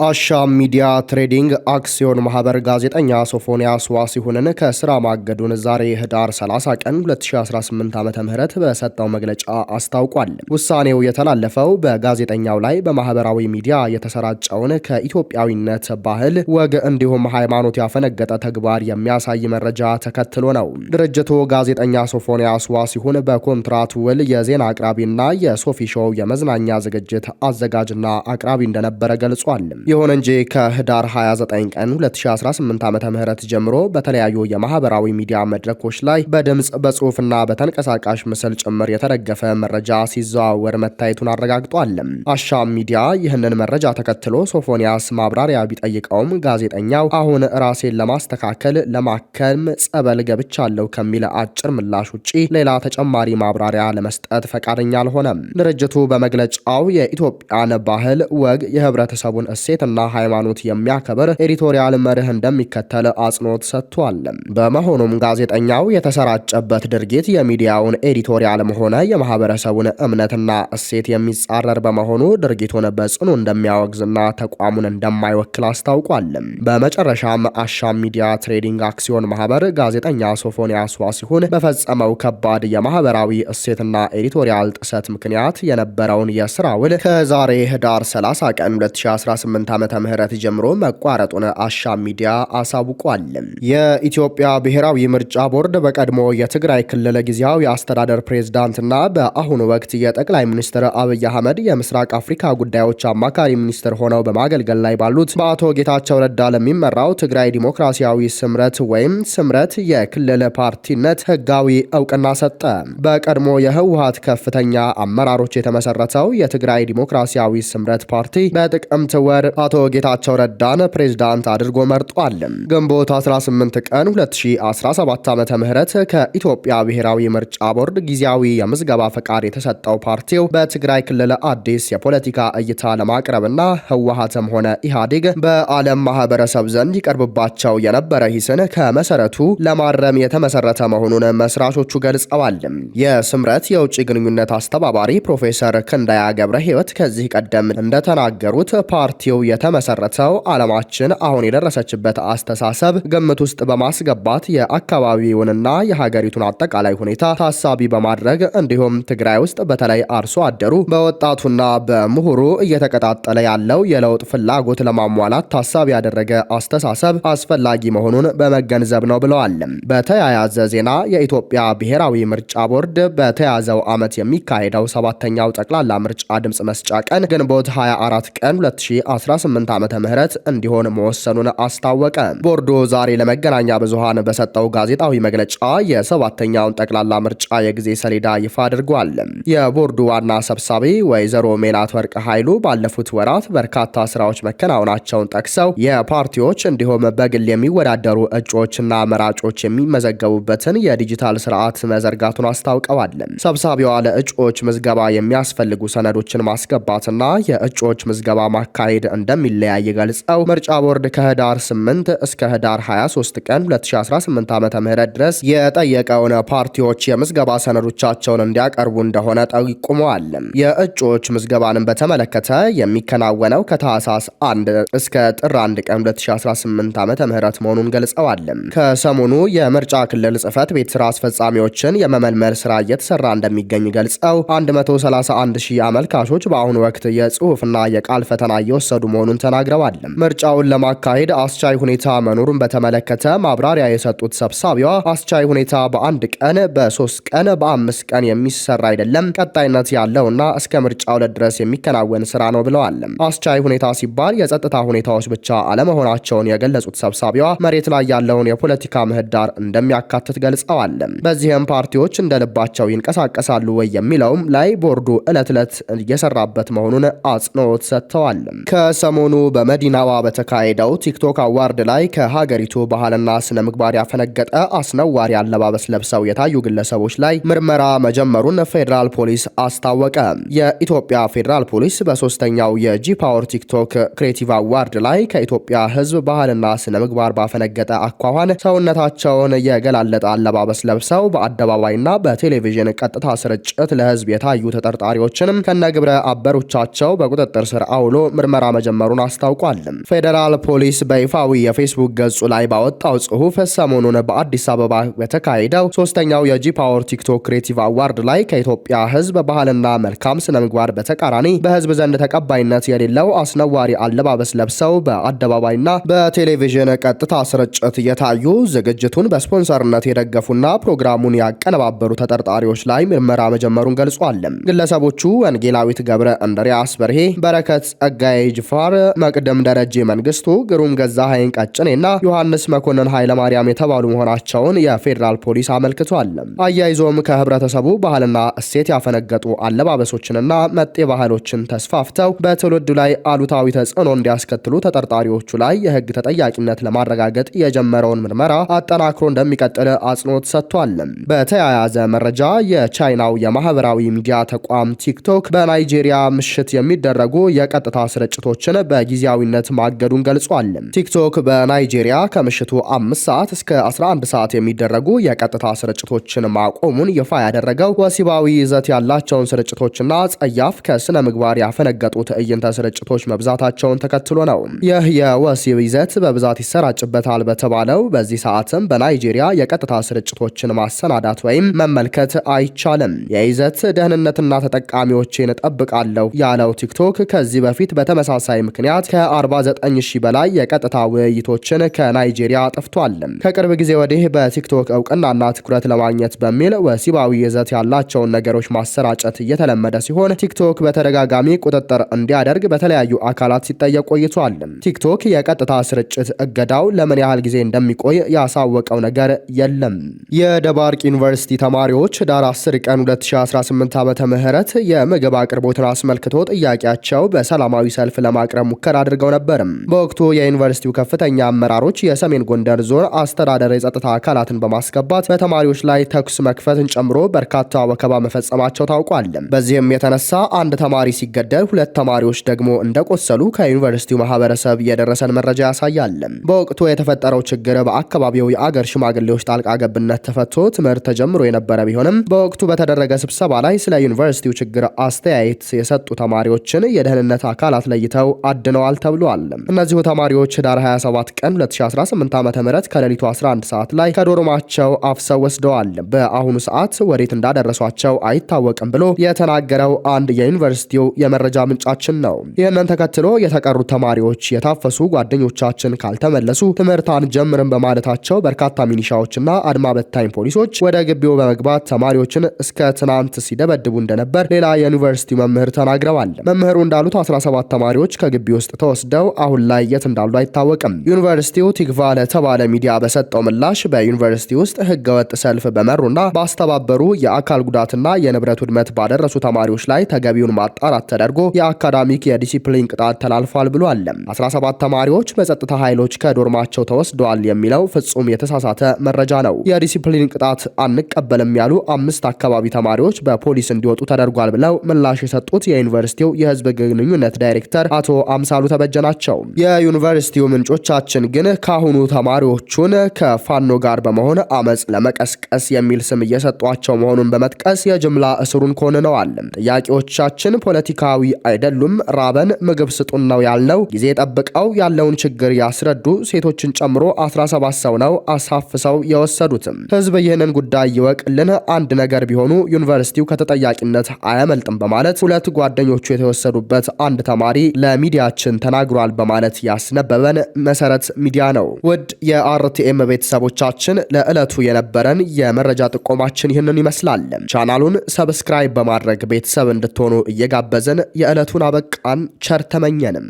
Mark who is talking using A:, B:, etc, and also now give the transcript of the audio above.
A: አሻም ሚዲያ ትሬዲንግ አክሲዮን ማህበር ጋዜጠኛ ሶፎንያስ ዋሲሁንን ከስራ ማገዱን ዛሬ ህዳር 30 ቀን 2018 ዓ.ም በሰጠው መግለጫ አስታውቋል። ውሳኔው የተላለፈው በጋዜጠኛው ላይ በማህበራዊ ሚዲያ የተሰራጨውን ከኢትዮጵያዊነት ባህል፣ ወግ እንዲሁም ሃይማኖት ያፈነገጠ ተግባር የሚያሳይ መረጃ ተከትሎ ነው። ድርጅቱ ጋዜጠኛ ሶፎንያስ ዋሲሁን በኮንትራት ውል የዜና አቅራቢና የሶፊ ሾው የመዝናኛ ዝግጅት አዘጋጅና አቅራቢ እንደነበረ ገልጿል። ይሁን እንጂ ከህዳር 29 ቀን 2018 ዓ.ም ጀምሮ በተለያዩ የማህበራዊ ሚዲያ መድረኮች ላይ በድምፅ፣ በጽሁፍና በተንቀሳቃሽ ምስል ጭምር የተደገፈ መረጃ ሲዘዋወር መታየቱን አረጋግጧል። አሻም ሚዲያ ይህንን መረጃ ተከትሎ ሶፎንያስ ማብራሪያ ቢጠይቀውም ጋዜጠኛው አሁን ራሴን ለማስተካከል ለማከም ጸበል ገብቻለሁ ከሚል አጭር ምላሽ ውጪ ሌላ ተጨማሪ ማብራሪያ ለመስጠት ፈቃደኛ አልሆነም። ድርጅቱ በመግለጫው የኢትዮጵያን ባህል፣ ወግ፣ የህብረተሰቡን እሴትና ሃይማኖት የሚያከብር editorial መርህ እንደሚከተል አጽንኦት ሰጥቷል። በመሆኑም ጋዜጠኛው የተሰራጨበት ድርጊት የሚዲያውን editorial ም ሆነ የማህበረሰቡን እምነትና እሴት የሚጻረር በመሆኑ ድርጊቱን በጽኑ እንደሚያወግዝና ተቋሙን እንደማይወክል አስታውቋል። በመጨረሻም አሻም ሚዲያ ትሬዲንግ አክሲዮን ማህበር ጋዜጠኛ ሶፎንያስ ዋሲሁን በፈጸመው ከባድ የማህበራዊ እሴትና editorial ጥሰት ምክንያት የነበረውን የስራ ውል ከዛሬ ህዳር 30 ቀን 2018 ዓ.ም ጀምሮ መቋረጡን አሻም ሚዲያ አሳውቋል። የኢትዮጵያ ብሔራዊ ምርጫ ቦርድ በቀድሞ የትግራይ ክልል ጊዜያዊ አስተዳደር ፕሬዝዳንትና በአሁኑ ወቅት የጠቅላይ ሚኒስትር አብይ አህመድ የምስራቅ አፍሪካ ጉዳዮች አማካሪ ሚኒስትር ሆነው በማገልገል ላይ ባሉት በአቶ ጌታቸው ረዳ ለሚመራው ትግራይ ዲሞክራሲያዊ ስምረት ወይም ስምረት የክልል ፓርቲነት ህጋዊ እውቅና ሰጠ። በቀድሞ የህወሀት ከፍተኛ አመራሮች የተመሰረተው የትግራይ ዲሞክራሲያዊ ስምረት ፓርቲ በጥቅምት ወር አቶ ጌታቸው ረዳን ፕሬዝዳንት አድርጎ መርጧል። ግንቦት 18 ቀን 2017 ዓ.ም ከኢትዮጵያ ብሔራዊ ምርጫ ቦርድ ጊዜያዊ የምዝገባ ፈቃድ የተሰጠው ፓርቲው በትግራይ ክልል አዲስ የፖለቲካ እይታ ለማቅረብና ህወሀትም ሆነ ኢህአዴግ በዓለም ማህበረሰብ ዘንድ ይቀርብባቸው የነበረ ሂስን ከመሰረቱ ለማረም የተመሰረተ መሆኑን መስራቾቹ ገልጸዋል። የስምረት የውጭ ግንኙነት አስተባባሪ ፕሮፌሰር ክንዳያ ገብረ ህይወት ከዚህ ቀደም እንደተናገሩት ፓርቲው የተመሰረተው ዓለማችን አሁን የደረሰችበት አስተሳሰብ ግምት ውስጥ በማስገባት የአካባቢውንና የሀገሪቱን አጠቃላይ ሁኔታ ታሳቢ በማድረግ እንዲሁም ትግራይ ውስጥ በተለይ አርሶ አደሩ በወጣቱና በምሁሩ እየተቀጣጠለ ያለው የለውጥ ፍላጎት ለማሟላት ታሳቢ ያደረገ አስተሳሰብ አስፈላጊ መሆኑን በመገንዘብ ነው ብለዋል። በተያያዘ ዜና የኢትዮጵያ ብሔራዊ ምርጫ ቦርድ በተያዘው ዓመት የሚካሄደው ሰባተኛው ጠቅላላ ምርጫ ድምፅ መስጫ ቀን ግንቦት 24 ቀን 2018 ዓ.ም እንዲሆን መወሰኑን አስታወቀ። ቦርዱ ዛሬ ለመገናኛ ብዙሃን በሰጠው ጋዜጣዊ መግለጫ የሰባተኛውን ጠቅላላ ምርጫ የጊዜ ሰሌዳ ይፋ አድርጓል። የቦርዱ ዋና ሰብሳቢ ወይዘሮ ሜላትወርቅ ኃይሉ ባለፉት ወራት በርካታ ስራዎች መከናወናቸውን ጠቅሰው የፓርቲዎች እንዲሁም በግል የሚወዳደሩ እጩዎችና መራጮች የሚመዘገቡበትን የዲጂታል ስርዓት መዘርጋቱን አስታውቀዋል። ሰብሳቢዋ ለእጩዎች ምዝገባ የሚያስፈልጉ ሰነዶችን ማስገባትና የእጩዎች ምዝገባ ማካሄድ እንደሚለያይ ገልጸው ምርጫ ቦርድ ከህዳር 8 እስከ ህዳር 23 ቀን 2018 ዓ.ም ድረስ የጠየቀውን ፓርቲዎች የምዝገባ ሰነዶቻቸውን እንዲያቀርቡ እንደሆነ ጠቁመዋል። የእጩዎች ምዝገባንን በተመለከተ የሚከናወነው ከታህሳስ 1 እስከ ጥር 1 ቀን 2018 ዓ.ም መሆኑን ገልጸዋል። ከሰሞኑ የምርጫ ክልል ጽህፈት ቤት ስራ አስፈጻሚዎችን የመመልመል ስራ እየተሰራ እንደሚገኝ ገልጸው 131 ሺህ አመልካቾች በአሁኑ ወቅት የጽሁፍና የቃል ፈተና እየወሰዱ መሆኑን ተናግረዋል። ምርጫውን ለማካሄድ አስቻይ ሁኔታ መኖሩን በተመለከተ ማብራሪያ የሰጡት ሰብሳቢዋ አስቻይ ሁኔታ በአንድ ቀን፣ በሶስት ቀን፣ በአምስት ቀን የሚሰራ አይደለም፣ ቀጣይነት ያለውና እስከ ምርጫው ዕለት ድረስ የሚከናወን ስራ ነው ብለዋል። አስቻይ ሁኔታ ሲባል የጸጥታ ሁኔታዎች ብቻ አለመሆናቸውን የገለጹት ሰብሳቢዋ መሬት ላይ ያለውን የፖለቲካ ምህዳር እንደሚያካትት ገልጸዋል። በዚህም ፓርቲዎች እንደ ልባቸው ይንቀሳቀሳሉ ወይ የሚለውም ላይ ቦርዱ ዕለት ዕለት እየሰራበት መሆኑን አጽንኦት ሰጥተዋል። ከሰሞኑ በመዲናዋ በተካሄደው ቲክቶክ award ላይ ከሀገሪቱ ባህልና ስነ ምግባር ያፈነገጠ አስነዋሪ አለባበስ ለብሰው የታዩ ግለሰቦች ላይ ምርመራ መጀመሩን ፌዴራል ፖሊስ አስታወቀ። የኢትዮጵያ ፌዴራል ፖሊስ በሶስተኛው የ G Power TikTok Creative Award ላይ ከኢትዮጵያ ሕዝብ ባህልና ስነ ምግባር ባፈነገጠ አኳኋን ሰውነታቸውን የገላለጠ አለባበስ ለብሰው በአደባባይና በቴሌቪዥን ቀጥታ ስርጭት ለሕዝብ የታዩ ተጠርጣሪዎችንም ከነግብረ አበሮቻቸው በቁጥጥር ስር አውሎ ምርመራ መጀመሩን መጀመሩን አስታውቋል። ፌዴራል ፖሊስ በይፋዊ የፌስቡክ ገጹ ላይ ባወጣው ጽሁፍ ሰሞኑን በአዲስ አበባ በተካሄደው ሶስተኛው የ G Power TikTok Creative Award ላይ ከኢትዮጵያ ሕዝብ ባህልና መልካም ስነ ምግባር በተቃራኒ በሕዝብ ዘንድ ተቀባይነት የሌለው አስነዋሪ አለባበስ ለብሰው በአደባባይና በቴሌቪዥን ቀጥታ ስርጭት የታዩ፣ ዝግጅቱን በስፖንሰርነት የደገፉና ፕሮግራሙን ያቀነባበሩ ተጠርጣሪዎች ላይ ምርመራ መጀመሩን ገልጿል። ግለሰቦቹ ወንጌላዊት ገብረ እንድሪያስ በርሄ፣ በረከት ጸጋዬ ጅፋር፣ መቅደም ደረጀ መንግስቱ፣ ግሩም ገዛኸኝ ቀጭኔና ዮሐንስ መኮንን ኃይለማርያም የተባሉ መሆናቸውን የፌዴራል ፖሊስ አመልክቷል። አያይዞም ከህብረተሰቡ ባህልና እሴት ያፈነገጡ አለባበሶችንና መጤ ባህሎችን ተስፋፍተው በትውልዱ ላይ አሉታዊ ተጽዕኖ እንዲያስከትሉ ተጠርጣሪዎቹ ላይ የህግ ተጠያቂነት ለማረጋገጥ የጀመረውን ምርመራ አጠናክሮ እንደሚቀጥል አጽንኦት ሰጥቷል። በተያያዘ መረጃ የቻይናው የማህበራዊ ሚዲያ ተቋም ቲክቶክ በናይጄሪያ ምሽት የሚደረጉ የቀጥታ ስርጭቶችን በጊዜያዊነት ማገዱን ገልጿል። ቲክቶክ በናይጄሪያ ከምሽቱ 5 ሰዓት እስከ 11 ሰዓት የሚደረጉ የቀጥታ ስርጭቶችን ማቆሙን ይፋ ያደረገው ወሲባዊ ይዘት ያላቸውን ስርጭቶችና ጸያፍ ከስነ ምግባር ያፈነገጡ ትዕይንተ ስርጭቶች መብዛታቸውን ተከትሎ ነው። ይህ የወሲብ ይዘት በብዛት ይሰራጭበታል በተባለው በዚህ ሰዓትም በናይጄሪያ የቀጥታ ስርጭቶችን ማሰናዳት ወይም መመልከት አይቻልም። የይዘት ደህንነትና ተጠቃሚዎችን እጠብቃለሁ ያለው ቲክቶክ ከዚህ በፊት በተመሳሳይ ምክንያት ከ49 ሺህ በላይ የቀጥታ ውይይቶችን ከናይጄሪያ አጥፍቷል። ከቅርብ ጊዜ ወዲህ በቲክቶክ እውቅናና ትኩረት ለማግኘት በሚል ወሲባዊ ይዘት ያላቸውን ነገሮች ማሰራጨት እየተለመደ ሲሆን ቲክቶክ በተደጋጋሚ ቁጥጥር እንዲያደርግ በተለያዩ አካላት ሲጠየቅ ቆይቷል። ቲክቶክ የቀጥታ ስርጭት እገዳው ለምን ያህል ጊዜ እንደሚቆይ ያሳወቀው ነገር የለም። የደባርቅ ዩኒቨርሲቲ ተማሪዎች ህዳር 10 ቀን 2018 ዓመተ ምህረት የምግብ አቅርቦትን አስመልክቶ ጥያቄያቸው በሰላማዊ ሰልፍ ለማቅረብ ሙከራ አድርገው ነበር። በወቅቱ የዩኒቨርሲቲው ከፍተኛ አመራሮች የሰሜን ጎንደር ዞን አስተዳደር የጸጥታ አካላትን በማስገባት በተማሪዎች ላይ ተኩስ መክፈትን ጨምሮ በርካታ ወከባ መፈጸማቸው ታውቋል። በዚህም የተነሳ አንድ ተማሪ ሲገደል፣ ሁለት ተማሪዎች ደግሞ እንደቆሰሉ ከዩኒቨርሲቲው ማህበረሰብ የደረሰን መረጃ ያሳያል። በወቅቱ የተፈጠረው ችግር በአካባቢው የአገር ሽማግሌዎች ጣልቃ ገብነት ተፈቶ ትምህርት ተጀምሮ የነበረ ቢሆንም በወቅቱ በተደረገ ስብሰባ ላይ ስለ ዩኒቨርሲቲው ችግር አስተያየት የሰጡ ተማሪዎችን የደህንነት አካላት ለይተው አድነዋል ተብሏል። እነዚሁ ተማሪዎች ህዳር 27 ቀን 2018 ዓ.ም ከሌሊቱ 11 ሰዓት ላይ ከዶርማቸው አፍሰው ወስደዋል። በአሁኑ ሰዓት ወዴት እንዳደረሷቸው አይታወቅም ብሎ የተናገረው አንድ የዩኒቨርሲቲው የመረጃ ምንጫችን ነው። ይህንን ተከትሎ የተቀሩት ተማሪዎች የታፈሱ ጓደኞቻችን ካልተመለሱ ትምህርት አንጀምርም በማለታቸው በርካታ ሚኒሻዎችና አድማ በታኝ ፖሊሶች ወደ ግቢው በመግባት ተማሪዎችን እስከ ትናንት ሲደበድቡ እንደነበር ሌላ የዩኒቨርሲቲው መምህር ተናግረዋል። መምህሩ እንዳሉት 17 ተማሪዎች ከግቢ ውስጥ ተወስደው አሁን ላይ የት እንዳሉ አይታወቅም። ዩኒቨርሲቲው ቲክቫ ለተባለ ሚዲያ በሰጠው ምላሽ በዩኒቨርሲቲ ውስጥ ህገወጥ ሰልፍ በመሩና ባስተባበሩ፣ የአካል ጉዳትና የንብረት ውድመት ባደረሱ ተማሪዎች ላይ ተገቢውን ማጣራት ተደርጎ የአካዳሚክ የዲሲፕሊን ቅጣት ተላልፏል ብሏል። 17 ተማሪዎች በጸጥታ ኃይሎች ከዶርማቸው ተወስደዋል የሚለው ፍጹም የተሳሳተ መረጃ ነው። የዲሲፕሊን ቅጣት አንቀበልም ያሉ አምስት አካባቢ ተማሪዎች በፖሊስ እንዲወጡ ተደርጓል ብለው ምላሽ የሰጡት የዩኒቨርሲቲው የህዝብ ግንኙነት ዳይሬክተር አቶ አምሳሉ ተበጀ ናቸው። የዩኒቨርሲቲው ምንጮቻችን ግን ካሁኑ ተማሪዎቹን ከፋኖ ጋር በመሆን አመፅ ለመቀስቀስ የሚል ስም እየሰጧቸው መሆኑን በመጥቀስ የጅምላ እስሩን ኮንነዋል። ጥያቄዎቻችን ፖለቲካዊ አይደሉም፣ ራበን፣ ምግብ ስጡን ነው ያልነው። ጊዜ ጠብቀው ያለውን ችግር ያስረዱ። ሴቶችን ጨምሮ 17 ሰው ነው አሳፍሰው የወሰዱትም። ህዝብ ይህንን ጉዳይ ይወቅልን። አንድ ነገር ቢሆኑ ዩኒቨርሲቲው ከተጠያቂነት አያመልጥም በማለት ሁለት ጓደኞቹ የተወሰዱበት አንድ ተማሪ ለሚዲያችን ተናግሯል በማለት ያስነበበን መሰረት ሚዲያ ነው። ውድ የአርቲኤም ቤተሰቦቻችን ለዕለቱ የነበረን የመረጃ ጥቆማችን ይህንን ይመስላል። ቻናሉን subscribe በማድረግ ቤተሰብ እንድትሆኑ እየጋበዝን የዕለቱን አበቃን። ቸር ተመኘንም።